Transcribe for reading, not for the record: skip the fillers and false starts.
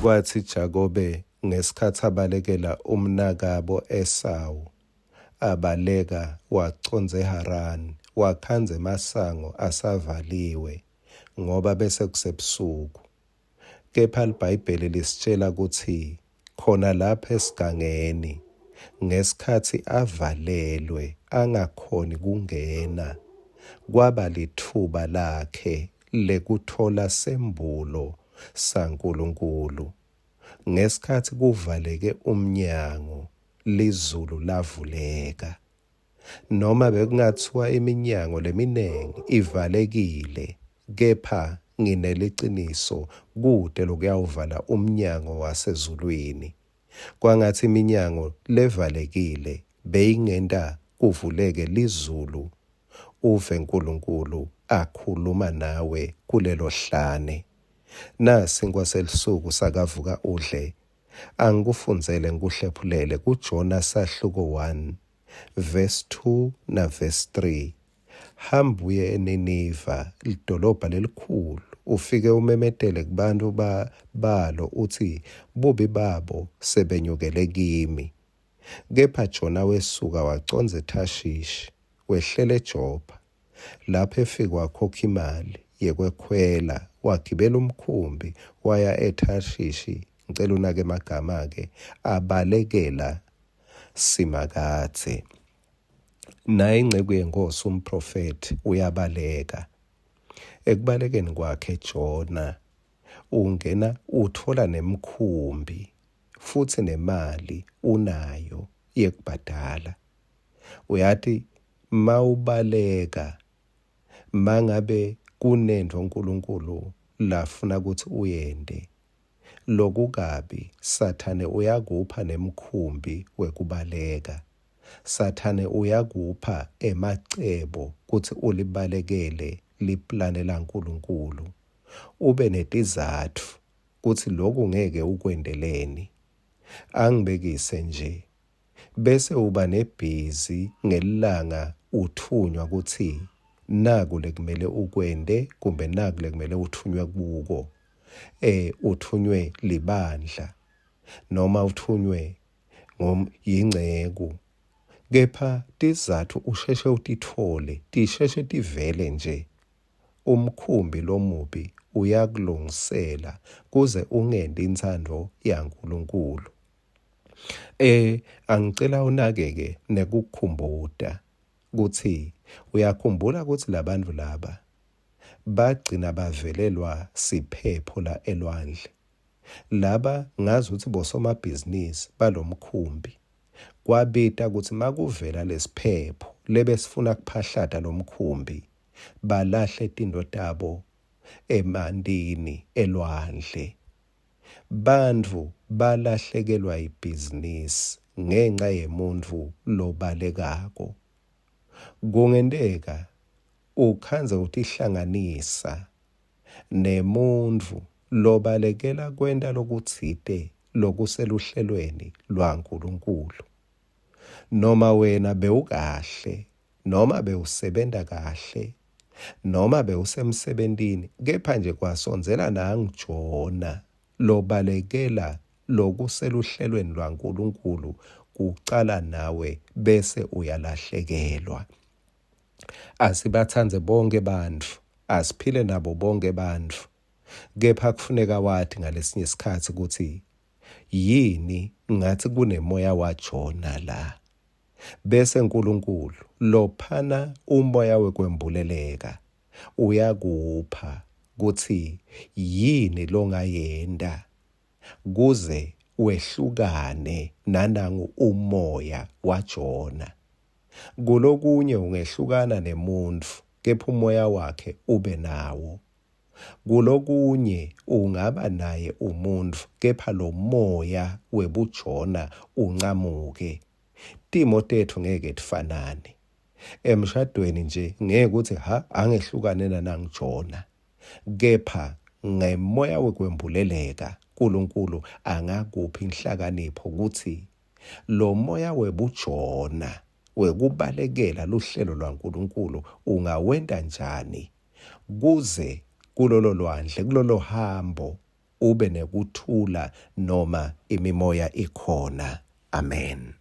Kwatsi Jakobe ngesikhatsi abalekela umnakabo Esawu, abaleka wacondza eHarani, wakhandza emasango asavaliwe, ngoba besekusebusuku. Kepha liBhayibheli lisitjela kutsi khona lapha esigangeni, ngesikhatsi avalelwe angakhoni kungena, kwaba litfuba lakhe lekutfola sembulo saNkulunkulu. Ngesikhatsi kuvaleke umnyango, lizulu lavuleka. Noma bekungathiwa iminyango leminingi ivalekile, kepha ngineliciniso kute lokuyawuvala umnyango wasezulwini. Kwangatsi iminyango levalekile beyingenta kuvuleke lizulu uve Nkulunkulu akhuluma nawe kulelo hlane. Nasinkwa selusuku sakavuka udle Angikufundzele ngikuhlephulele kuJona sahluko 1 verse 2 na verse 3. Hamba uye eNiniva, lidolobha lelikhulu, ufike umemetele kubantfu ba, balo utsi bubi babo sebenyukele kimi. Kepha Jona wesuka wacondza eThashishi, wehlela eJopha. Lapho efika wakhokha imali yekwekhwela, wagibela umkhumbi waya eTharshishi, ngicela unake emagama-ke, abalekela Simakadze. Naye inceku yeNkhosi umprofethi uyabaleka. Ekubalekeni kwakhe Jona ungena utfola nemkhumbi futsi nemali unayo yekubhadala. Uyati mawubaleka mangabe kunentfo uNkulunkulu lafuna kutsi uyente lokukabi sathane uyakupha nemkhumbi wekubaleka. Sathane uyakupha emacebo kutsi ulibalekele liplane laNkulunkulu. Ube netizatfu kutsi loku ngeke ukwenteleni. Angibekise nje Bese uba nebhizi ngelilanga uthunywa kutsi naku lekumele ukwente kumbe naku lekumele uthunywe kuko. Eh uthunywe libandla noma uthunywe yinceku. Kepha tizatfu usheshe utitfole, tisheshe tivele nje. Umkhumbi lomubi uyakulungisela kuze ungenti intsandvo yaNkulunkulu. Eh angicela unakeke nekukukhumbuta kutsi uyakhumbula kutsi labantfu laba bagcina bavelelwa siphepho la elwandle. Laba ngazi ukuthi bosomabhizinisi balomkhumbi. Kwabita kutsi makuvela lesiphepho lebesifuna kuphahlata lomkhumbi balahle tintfo tabo emantini elwandle. Bantfu balahlekelwa yibhizinisi ngenca yemuntfu lobalekako. Kungenteka ukhandze utihlanganisa nemuntfu lobalekela kwenta lokutsite lokuseluhlelweni lwaNkulunkulu. Noma wena bewukahle noma bewusebenta kahle noma bewusemsebentini kepha nje kwasondzela nangu Jona lobalekela lokuseluhlelweni lwaNkulunkulu kucala nawe bese uyalahlekelwa. Asibatsandze bonke bantfu, asiphile nabo bonke bantfu. Kepha kufuneka wati ngalesinye isikhatsi kutsi yini ngathi kunemoya waJona la. Bese Nkulunkulu lophana umoya wekwembuleleka uyakupha kutsi yini longayenta kuze wehlukane nanangu umoya waJona. Kulokunye ungehlukana nemuntfu kepha umoya wakhe ube nawo. Kulokunye ungaba naye umuntfu kepha lomoya webujona uncamuke. Timo tetfu ngeke tifanane. Emshadweni nje ngeke kutsi ha angehlukane nanangijona. Kepha ngemoya wekwembuleleka Nkulunkulu angakupha inhlakanipho kutsi lomoya webujona wekubalekela luhlelo lwaNkulunkulu ungawenta njani kuze kulolo lwandle kulolo hambo. ube nekuthula noma imimoya ikhona. Amen.